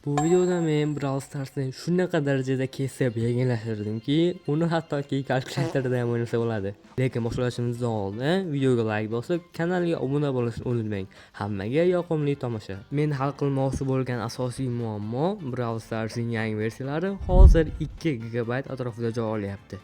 Bu videoda men Brawl Stars'ni shunaqa darajada kesib yengillashtirdimki, uni hattoki kalkulyatorda ham o'ynasa bo'ladi. Lekin boshlashimizdan oldin videoga like bosib, kanalga obuna bo'lishni unutmang. Hammaga yoqimli tomosha. Men hal qilmoqchi bo'lgan asosiy muammo: Brawl Stars'ning yangi versiyalari hozir 2 GB atrofida joy olyapti.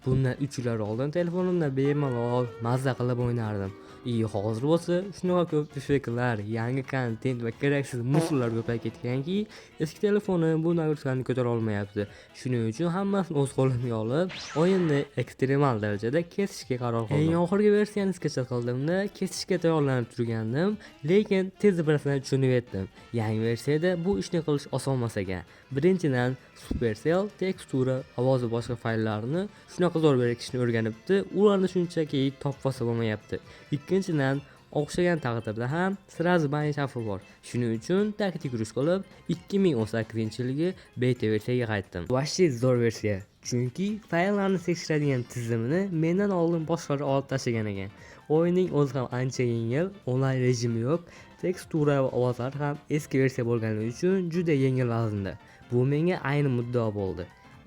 Bundan 3 yillar oldin telefonimda bemalol mazza qilib o'ynardim. И hozir bo'lsa shunaqa ko'p effektlar, yangi kontent va keraksiz мусор lar ko'payib ketganki, eski telefonim bu нагрузка ni ko'tara olmayapti. Shuning uchun hammasini o'z qo'limga olib, o'yinni ekstremal darajada kesishga qaror qildim. Eng oxirgi versiyani скачать qildimda, kesishga tayyorlanib turgandim, lekin tez bir narsani tushunib yetdim. Yangi versiyada bu ishni qilish oson emas ekan. Birinchidan, Supercell tekstura, ovoz va boshqa fayllarni shunaqa zo'r berkitishni o'rganibdi, ularni shunchaki topib olsa bo'lmayapti. Ikkinchidan, o'xshagan taqdirda ham сразу ban xavfi bor. Shuning uchun taktik yurish qilib, 2018-yilgi beta versiyaga qaytdim. Вообще zo'r versiya. Chunki fayllarni tekshiradigan tizimini mendan oldin boshqalar olib tashlagan ekan. O'yinning o'zi ham ancha yengil, onlayn rejimi yo'q, tekstura va ovozlar ham eski versiya bo'lgani uchun juda yengil vaznda. Bu menga ayni muddao bo'ldi.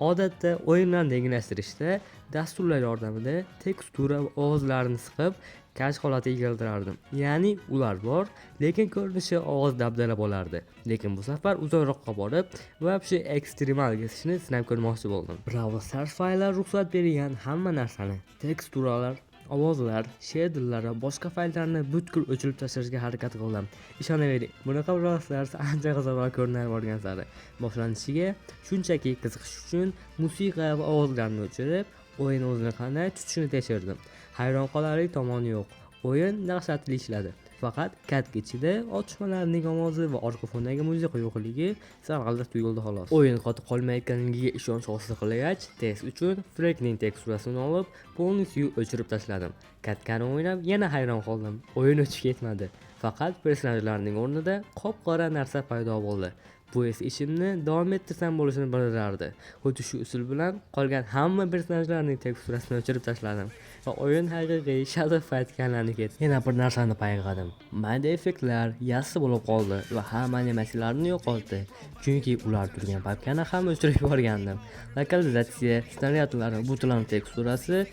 Odatda o'yinlarni yengillashtirishda dasturlar yordamida tekstura va ovozlarni siqib, каш holatiga keltirardim. Ya'ni ular bor, lekin ko'rinishi, ovoz dabdala bo'lardi. Lekin bu safar uzoqroqqa borib, вообще ekstremal kesishni sinab ko'rmoqchi bo'ldim. Brawl Stars fayllar ruxsat bergan hamma narsani, teksturalar, ovozlar, shaderlar va boshqa fayllarni butkul o'chirib tashlashga harakat qildim. Ishonavering, bunaqa Brawl Stars ancha qiziqroq ko'rinar borgan sari. Boshlanishiga shunchaki qiziqish uchun musiqa va ovozlarni o'chirib, o'yin o'zini qanday tutishini tekshirdim. Hayron qolarli tomoni yo'q. O'yin dahshatli ishladi. Faqat катка ichida otishmalarning ovozi va orqa fondagi musiqa yo'qligi sal g'alati tuyuldi, xolos. O'yin qotib qolmayotganligiga ishonch hosil qilgach, test uchun Frankning teksturasini olib, полностью o'chirib tashladim. Катка ni o'ynab yana hayron qoldim. O'yin o'chib ketmadi. Faqat personajlarning o'rnida qop-qora narsa paydo bo'ldi. Bu esa ishimni davom ettirsam bo'lishini bildirardi. Xuddi shu usul bilan qolgan hamma personajlarning teksturasini o'chirib tashladim va o'yin haqiqiy Shadow Fightga aylanib ketdi. Yana bir narsani payqadim. Mayda effektlar yassi bo'lib qoldi va hamma animatsiyalarni yo'qotdi. Chunki ular turgan papkani ham o'chirib yuborgandim. Lokalizatsiya, snaryadlar va butlarning teksturasi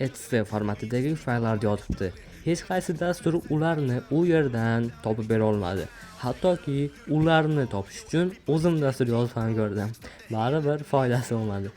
.ets formatidagi fayllarda yotibdi. Hech qaysi dastur ularni u yerdan topib bera olmadi. Hattoki ularni topish uchun o'zim dastur yozib ham ko'rdim. Baribir foydasi bo'lmadi.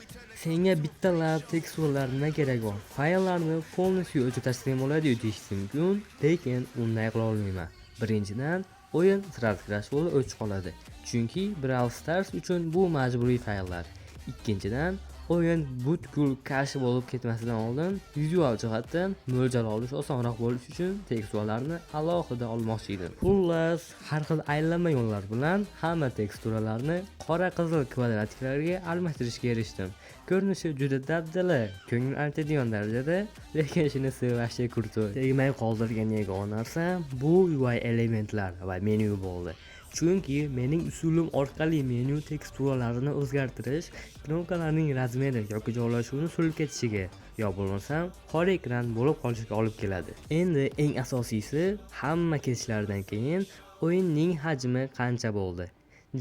Senga bittalab teksturalar nima keragi bor? Fayllarni полностью o'chirib tashlasang bo'ladi-yu deyish mumkin, lekin unday qila olmayman. Birinchidan, o'yin сразу crash bo'lib o'chib qoladi. Chunki Brawl Stars uchun bu majburiy fayllar. Ikkinchidan, o'yin butkul каш bo'lib ketmasidan oldin vizual jihatdan mo'ljal olish osonroq bo'lishi uchun teksturalarni alohida olmoqchi edim. Xullas, har xil aylanma yo'llar bilan hamma teksturalarni qora qizil kvadratiklarga almashtirishga erishdim. Ko'rinishi juda dabdala, ko'ngil aytadigan darajada, lekin shunisi вообще крутой. Tegmay qoldirgan yagona narsa bu UI elementlar va menyu bo'ldi. Chunki mening usulim orqali menyu teksturalarini o'zgartirish knopkalarning размер i yoki joylashuvini so'lib ketishiga yo bo'lmasam qora ekran bo'lib qolishiga olib keladi. Endi eng asosiysi, hamma kesishlardan keyin o'yinning hajmi qancha bo'ldi?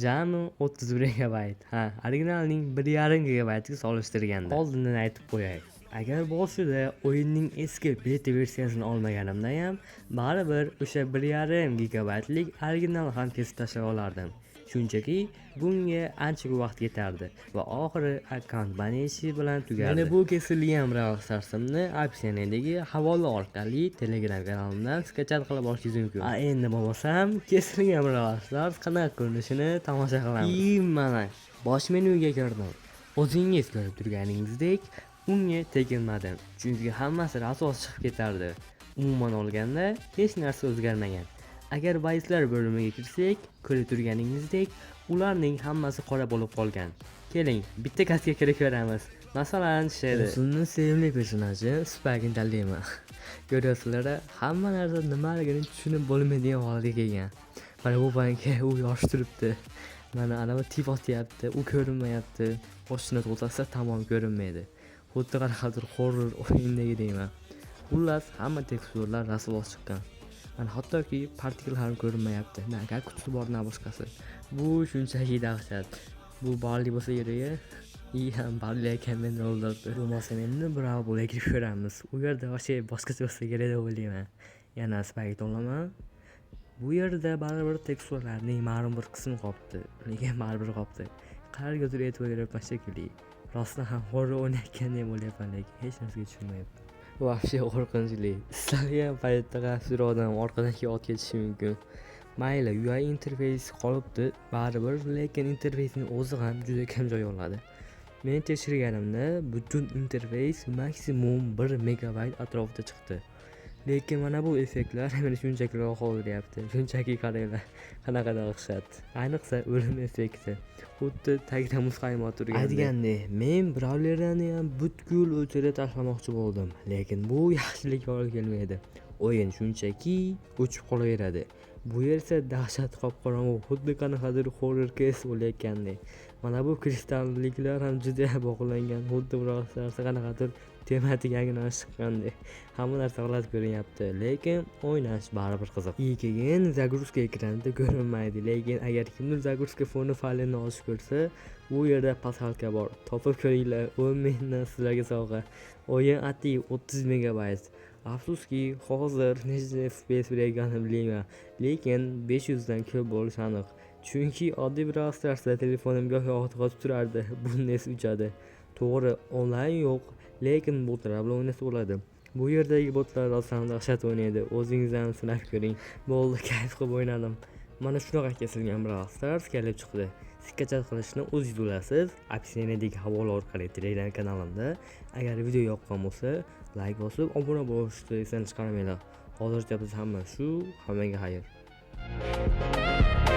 Jami 31 gigabayt. Ha, originalning 1,5 gigabaytiga solishtirganda. Oldindan aytib qo'yay. Agar boshida o'yinning eski beta versiyasini olmaganimda ham, baribir o'sha 1,5 gigabaytlik original ham kesib tashlay olardim. Shunchaki bunga ancha vaqt ketardi va oxiri akkaunt banishi bilan tugardi. Mana bu kesilgan Brawl Stars'imni описание dagi havola orqali Telegram kanalimdan скачать qilib olishingiz mumkin. A endi bo'lmasam kesilgan Brawl Stars qanaqa ko'rinishini tomosha qilamiz. И mana bosh menyuga kirdim. O'zingiz ko'rib turganingizdek, unga teginmadim, chunki hammasi raso chiqib ketardi. Umuman olganda hech narsa o'zgarmagan. Agar бойц lar bo'limiga kirsak, ko'rib turganingizdek, ularning hammasi qora bo'lib qolgan. Keling, bitta катка kirib ko'ramiz. Masalan, Shelly. O'zimni sevimli personaji Spike'ni tanlayman. Ko'ryapsizlar, hamma narsa nimaligini tushunib bo'lmaydigan holatga kelgan. Mana bu banka u yosh turibdi. Mana anavi tip otyapti, u ko'rinmayapti. Boshini to'xtatsa tamom ko'rinmaydi. Xuddi qanaqadir horror o'yindagi deyman. Xullas, hamma teksturalar rasvo chiqqan. Mana hattoki partikel ham ko'rinmayapti. Na qutisi bor, na boshqasi. Bu shunchaki dahshat. Bu Barli bo'lsa kerak. И ham Barli ekan, meni o'ldirdi. Bo'lmasam endi birov bo'lak kirib ko'ramiz. U yerda вообще boshqacha bo'lsa kerak deb o'ylayman. Yana Spike olaman. Bu yerda baribir teksturalarning ma'lum bir qismi qolibdi, lekin baribir qolibdi. Qayergadir e'tibor beryapman shekilli. Rostdan ham horror o'ynayotgandek bo'lyapman, lekin hech narsaga tushunmayapman. Вообще qo'rqinchli. Istalgan paytda qaysidir odam orqadan kelib otib ketishi mumkin. Mayli, UI interfeys qolibdi baribir, lekin interfeysning o'zi ham juda kam joy oladi. Men tekshirganimda butun interfeys maksimum 1 megabayt atrofida chiqdi. Lekin mana bu effektlar meni shunchaki qoldiryapti. Shunchaki qaranglar, qanaqa dahshat. Ayniqsa o'lim effekti. Xuddi tagida muzqaymoq turgandek. Aytgandek, men brawlerlarni ham butkul o'chirib tashlamoqchi bo'ldim, lekin bu yaxshilikka olib kelmaydi. O'yin shunchaki o'chib qolaveradi. Bu yer esa dahshat qop-qorong'u, xuddi qanaqadir horror case bo'layotgandek. Mana bu kristalliklar ham juda bog'langan, xuddi biror narsa qanaqadir tematik yangilanib chiqqandek. Hamma narsa g'alati ko'rinyapti, lekin o'ynash baribir qiziq. И keyin загрузка ekranida ko'rinmaydi, lekin agar kimdir загрузка foni faylini ochib ko'rsa, u yerda пасхалка bor. Topib ko'ringlar, u mendan sizlarga sovg'a. O'yin atigi 30 megabayt. Afsuski, hozir necha FPS berayotganini bilmayman, lekin 500 dan ko'p bo'lishi aniq. Chunki oddiy Brawl Starsda telefonim goh qotib turardi, bunda esa uchadi. To'g'ri, onlayn yo'q, lekin botlar bilan o'ynasa bo'ladi. Bu yerdagi botlar rostdan dahshat o'ynaydi, o'zingiz ham sinab ko'ring. Bo'ldi, kayf qilib o'ynadim. Mana shunaqa kesilgan Brawl Stars kelib chiqdi. Скачать qilishni o'zingiz bilasiz. Описание dagi havola orqali Telegram kanalimda. Agar video yoqqan bo'lsa, like bosib, obuna bo'lishni esdan chiqarmanglar. Hozircha biz hamma shu, hammaga xayr.